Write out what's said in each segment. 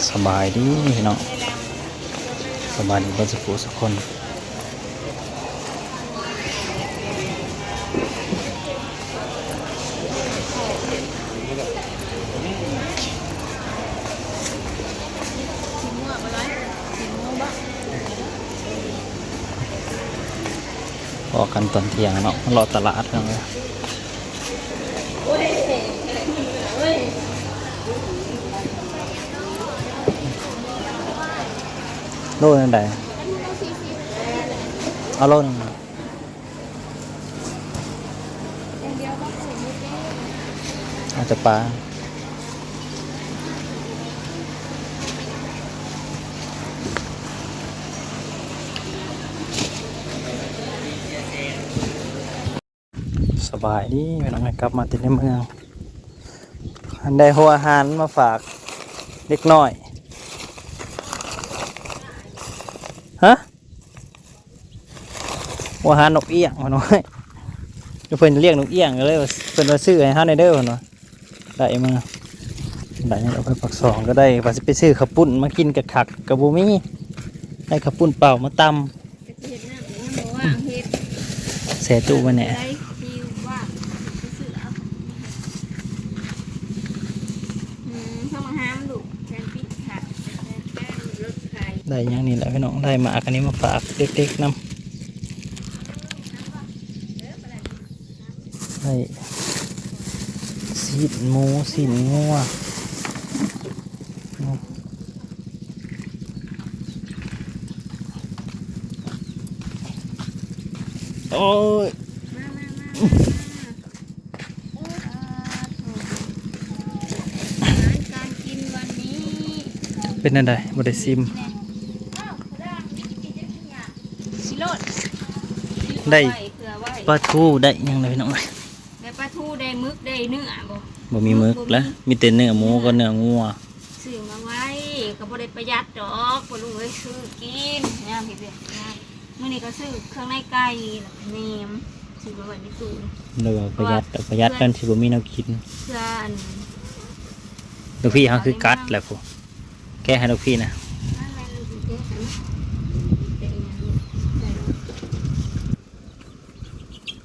ສະບາຍດີພີ່ນ້ອງ ສະບາຍດີເບິດສຸຜູ້ສຸຄົນ. ພໍ້ກັນຕອນທ່ຽງເນາະ ເລາະຕະຫຼາດເນາະ. ໂລແນວໃດ? ເອົາໂລໜຶ່ງ. ເອົາແຕ່ປາ. ສະບາຍດີພີ່ນ້ອງ ກັບມາແຕ່ໃນເມືອງ ອັນ ໄດ້ຫົວອາຫານມາຝາກເດັກນ້ອຍ. ຮະ? ຫົວອາຫານນົກອຽງ ເພິ່ນວ່າ ເພິ່ນລ້ຽງນົກອຽງ ກໍເລີຍວ່າ ເພິ່ນວ່າຊື້ໃຫ້ເຮົາແດ່ເດີ ເພິ່ນວ່າ. ໄດ້ມາ ໄດ້ເອົາໄປປາກຊ່ອງກໍໄດ້ ວ່າຊິໄປຊື້ເຂົ້າປຸ້ນມາກິນຄັກໆ ກໍບໍ່ມີ ໄດ້ເຂົ້າປຸ້ນເປົ່າມາຕຳ. ແຊ່ຕູ້ໄວ້ແດ່. ໄດ້ຫຍັງນີ້ແຫຼະພີ່ນ້ອງ ໄດ້ໝາກອັນນີ້ມາຝາກເດັກໆນຳ. ໄດ້ຊີ້ນໝູ ຊີ້ນງົວ. ໂອ້ຍ ມາ ມາ ມາ ມາ. ອາຫານການກິນວັນນີ້ ເປັນແນວໃດ? ບໍ່ໄດ້ຊິມ. ຊິໂລດ ໄດ້ປາທູ ໄດ້ຫຍັງແດ່ພີ່ນ້ອງເອີຍ? ໄດ້ປາທູ ໄດ້ໝຶກ ໄດ້ເນື້ອບໍ່? ບໍ່ມີໝຶກແຫຼະ ມີແຕ່ເນື້ອໝູກັບເນື້ອງົວ. ຊື້ມາໄວ້ກໍບໍ່ໄດ້ປະຢັດດອກພໍ່ລຸງເອີຍ ຊື້ກິນຍາມເຮັດວຽກງານ. ມື້ນີ້ກໍຊື້ເຄື່ອງໃນໄກ່ ແລ້ວກໍແໜມ ຊື້ມາໄວ້ໃນຕູ້. ແລ້ວກໍປະຢັດ ປະຢັດ ມັນຊິບໍ່ມີແນວກິນ. ເພື່ອອັນ ລູກພີ່ເຮົາຄືກັດແຫຼະພຸ້ນ ແກະໃຫ້ລູກພີ່ນະ. ແມ່ນໆ ລູກພີ່ແກະໃຫ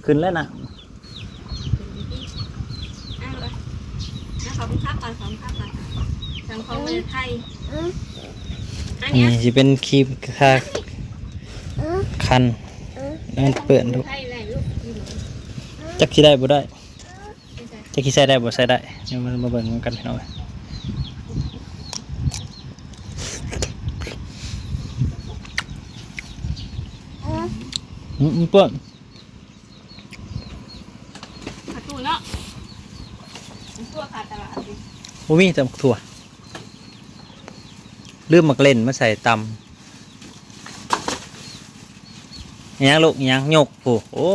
້. ຂຶ້ນແລ້ວນະ. ເອົາ ເອົາ ຂອບຄຸນຄັບກ່ອນ ຂອບຄຸນຄັບກ່ອນ ສັ່ງຂອງມາຈາກໄທ. ອັນນີ້ຊິເປັນຄຣີມທາຄັນ ໃຫ້ມັນເປື້ອນລູກ ຈັກຊິໄດ້ບໍ່ໄດ້. ຈັກຊິໃສ່ໄດ້ບໍ່ໃສ່ໄດ້ ດຽວມາເບິ່ງນຳກັນພີ່ນ້ອງ. ອືມ ເປື້ອນ ປະຕູເນາະ ຕົວຂາດຕະຫຼາດ ບໍ່ມີແຕ່ໝາກຖົ່ວ ລືມໝາກເລັ່ນມາໃສ່ຕຳ. ອີຫຍັງລູກ ອີຫຍັງ ຍົກພຸ້ນ. ໂອ້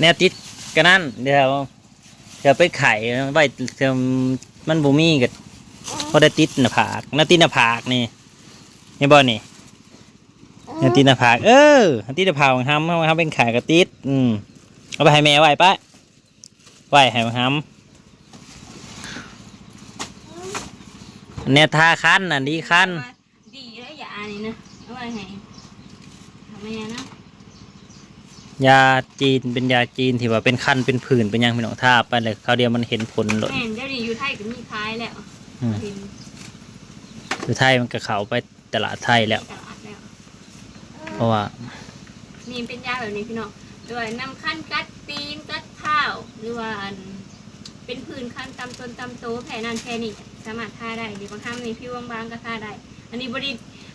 ແນວຕິດກະນັ້ນ ດຽວ ດຽວໄປໄຂໄວ້ ມັນບໍ່ມີກໍພໍໄດ້ຕິດໜ້າຜາກ ໜ້າຕິດໜ້າຜາກນີ້ ເຫັນບໍ່ນີ້ ໜ້າຕິດໜ້າຜາກ. ເອີ ຕິດໜ້າຜາກຂອງເຮົາ ເຮົາເປັນໄຂ້ກໍຕິດ. ອືມ ເອົາໄປໃຫ້ແມ່ໄວ້ປະ ໄວ້ໃຫ້ບັກຫຳ ແນວທາຄັນນະ ດີຄັນ ດີເດ້ ຢາອັນນີ້ນະ ເອົາໄວ້ໃຫ້ແມ່ນະ. ຢາຈີນ ເປັນຢາຈີນທີ່ວ່າເປັນຄັນເປັນຜື່ນເປັນຫຍັງ ພີ່ນ້ອງ ທາໄປແລ້ວຄາວດຽວມັນເຫັນຜົນໂລດ. ແມ່ນ ດຽວນີ້ຢູ່ໄທກໍມີຂາຍແລ້ວ. ອືມ ເຫັນ ຢູ່ໄທມັນກໍເຂົ້າໄປ ຕະຫຼາດໄທແລ້ວ ຕະຫຼາດແລ້ວ ເພາະວ່າ ນີ້ເປັນຢາແບບນີ້ພີ່ນ້ອງ ແບບວ່ານ້ຳຄັນກັດຕີນກັດເທົ້າ ຫຼືວ່າອັນ ເປັນຜື່ນຄັນຕາມຕົນຕາມໂຕ ແພ້ນັ້ນແພ້ນີ້ ສາມາດທາໄດ້. ນີ້ບັກຫຳນີ້ ຜິວບາງໆກໍທາໄດ້. ອັນນີ້ບໍ່ໄດ້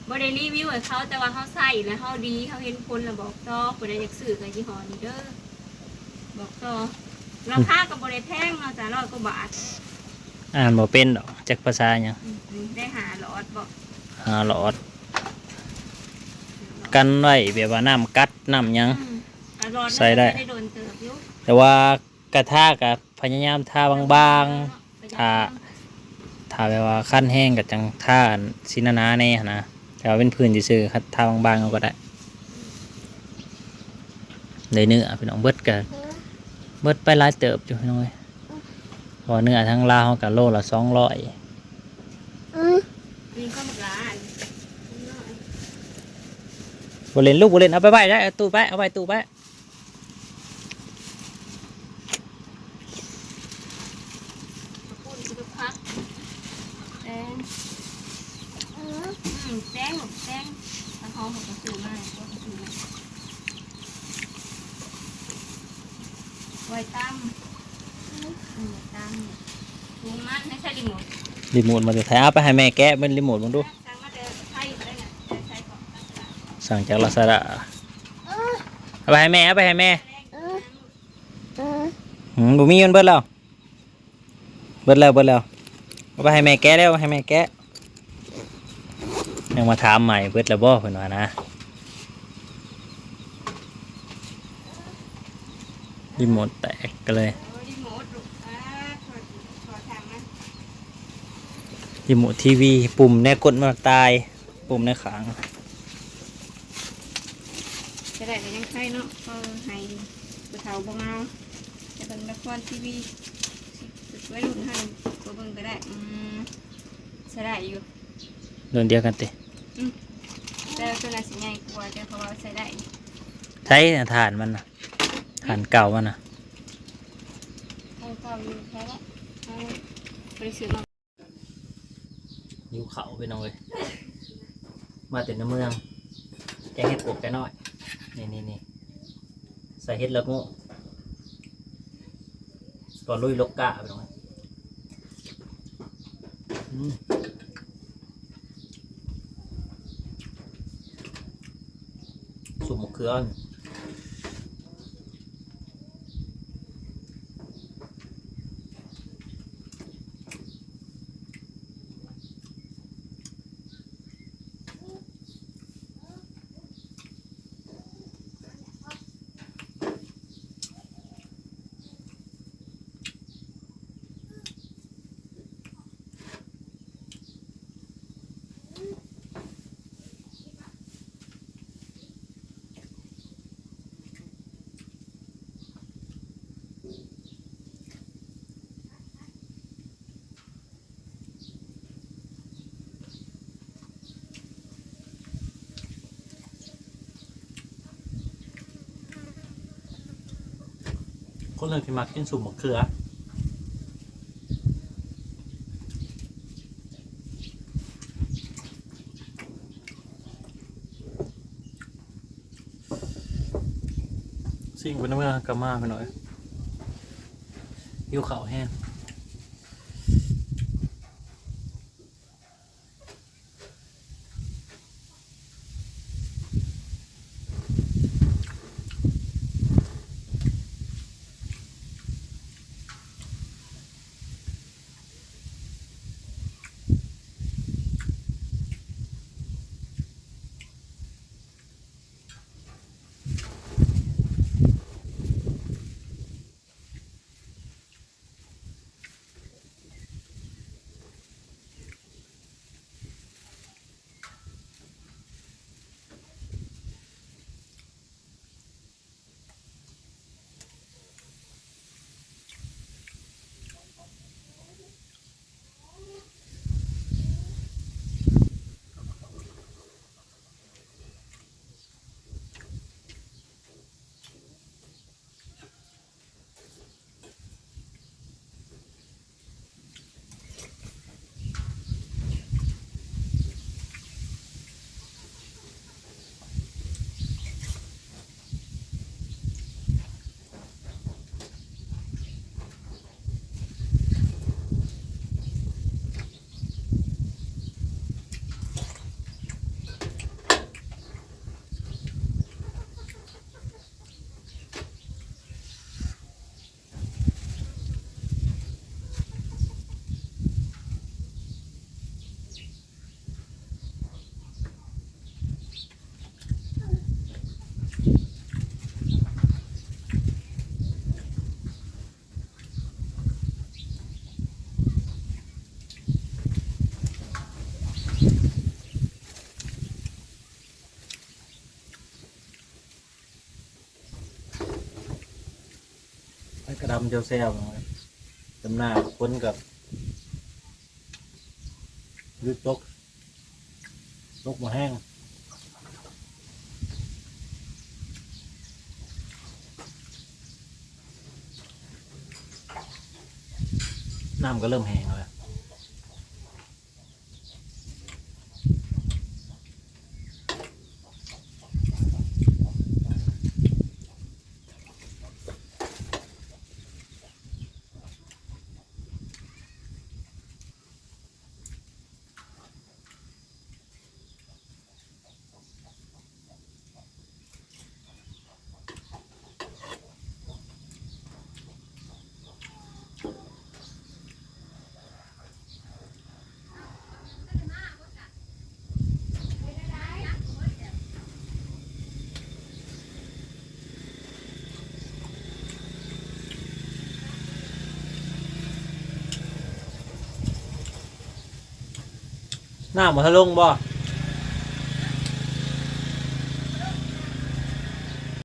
ບໍ່ໄດ້ຣີວິວໃຫ້ເຂົາ ແຕ່ວ່າເຮົາໃຊ້ແລ້ວເຮົາດີ ເຮົາເຫັນຜົນແລ້ວບອກຕໍ່. ຜູ້ໃດຢາກຊື້ກໍຍີ່ຫໍ້ນີ້ເດີ ບອກຕໍ່. ລາຄາກໍບໍ່ໄດ້ແພງເນາະ ຈາກຮ້ອຍກວ່າບາດ. ອ່ານບໍ່ເປັນດອກ ຈັກພາສາຫຍັງ. ອືມ ໄດ້ຫ້າຫຼອດບໍ? ຫ້າຫຼອດ ກັນໄວ້ແບບວ່ານ້ຳກັດນ້ຳຫຍັງ ອືມ ໃສ່ໄດ້ ໃຊ້ໄດ້ດົນເຕີບຢູ່ ແຕ່ວ່າກະທາກະພະຍາຍາມທາບາງໆ ປະຢັດ ຖ້າ ເນາະ ປະຢັດ ຖ້າ ເນາະ ຖ້າແບບວ່າຄັນແຮງກະຈັ່ງທາອັນສີໜາໆແດ່ຫັ້ນນະ ແຕ່ວ່າເປັນຜື່ນຊື່ໆ ທາບາງໆເອົາກໍໄດ້. ໄດ້ເນື້ອພີ່ນ້ອງ ເບິດກະ ເບິດໄປຫຼາຍເຕີບຢູ່ພີ່ນ້ອງເອີຍ ເພາະວ່າເນື້ອທາງລາວເຮົາກະໂລລະສອງຮ້ອຍ ນີ້ກໍບັກຫຼ້າອັນນ້ອຍ ບໍ່ເຫຼັ້ນລູກ ບໍ່ເຫຼັ້ນ ເອົາໄປໄວ້ໄດ້ ເອົາຕູ້ໄປ ເອົາໄວ້ຕູ້ໄປ. ເຂົ້າປຸ້ນ ກິນກັບຜັກ ແຕງ ອືມ ແຕງ ແຕງ ຜັກຫອມ ເຂົາກໍຊື້ມາ ເຂົາກໍຊື້ມາ ໄວ້ຕຳ ອືມ ຕຳ ປຸງມັນ ໃຫ້ໃສ່ຣີໂມດ ຣີໂມດມາແຕ່ໃສ? ເອົາໄປໃຫ້ແມ່ແກະ ເບິ່ງຣີໂມດເບິ່ງດູ ສັ່ງມາແຕ່ໄທ ບໍ່ໄດ້ນະ ແຕ່ໃສ່ກ່ອນ ສັ່ງຈາກລາຊາດ້າ ເອົາໄປໃຫ້ແມ່ ເອົາໄປໃຫ້ແມ່ ອືມ ບໍ່ມີ ມັນເບິດແລ້ວ ເບິດແລ້ວ ເບິດແລ້ວ ເອົາໄປໃຫ້ແມ່ແກະແລ້ວ ໃຫ້ແມ່ແກະ ຍັງມາຖາມໃໝ່ ເບິດແລ້ວບໍ່ ເພິ່ນວ່ານະ ຣີໂມດແຕກກັນເລີຍ ຣີໂມດລູກ ອ່າ ຂໍ ຂໍຖາມມາ ຣີໂມດທີວີ ປຸ່ມແນວກົດມັນຕາຍ ປຸ່ມໃນຂ້າງ ຈະໄດ້ກໍຍັງໄຄເນາະ ເອີ ໃຫ້ຜູ້ເຖົ້າບໍ່ເມົາ ຈະເບິ່ງລະຄອນທີວີ ໄວລຸ້ນຫັ້ນ ບໍ່ເບິ່ງກໍໄດ້ ອືມ ໃຊ້ໄດ້ຢູ່ ລຸ້ນດຽວກັນຕິ ອືມ ແຕ່ຕົວນັ້ນຊິໃຫຍ່ກວ່າ ແຕ່ເຂົາວ່າໃຊ້ໄດ້ ໃຊ້ຖ່ານມັນນະ ຖ່ານເກົ່າມັນນະ ຖ່ານເກົ່າຢູ່ໃສລະ ເອົາ ບໍ່ໄດ້ຊື້ມາ. ຫິວເຂົ້າພີ່ນ້ອງເອີຍ ມາແຕ່ໃນເມືອງ ແກງເຫັດປວກໄກ່ນ້ອຍ ນີ້ໆໆ ໃສ່ເຫັດລະໂງກ ກໍລຸຍໂລກາພີ່ນ້ອງເອີຍ ອືມ ຊຸບໝາກເຂືອ. ຄົນໜຶ່ງທີ່ມັກກິນຊຸບໝາກເຂືອ ຊິງໄປນຳເມືອກະມາ ພີ່ນ້ອງເອີຍ ຫິວເຂົ້າແຮງ. ໄປກະດຳແຈ່ວແຊວ ດຳໜ້າ ຝົນກໍຢຸດຕົກ ຕົກບໍ່ແຮງ ນ້ຳກໍເລີ່ມແຫ້ງແລ້ວ. ນ້ຳບໍ່ທັນລົງບໍ່?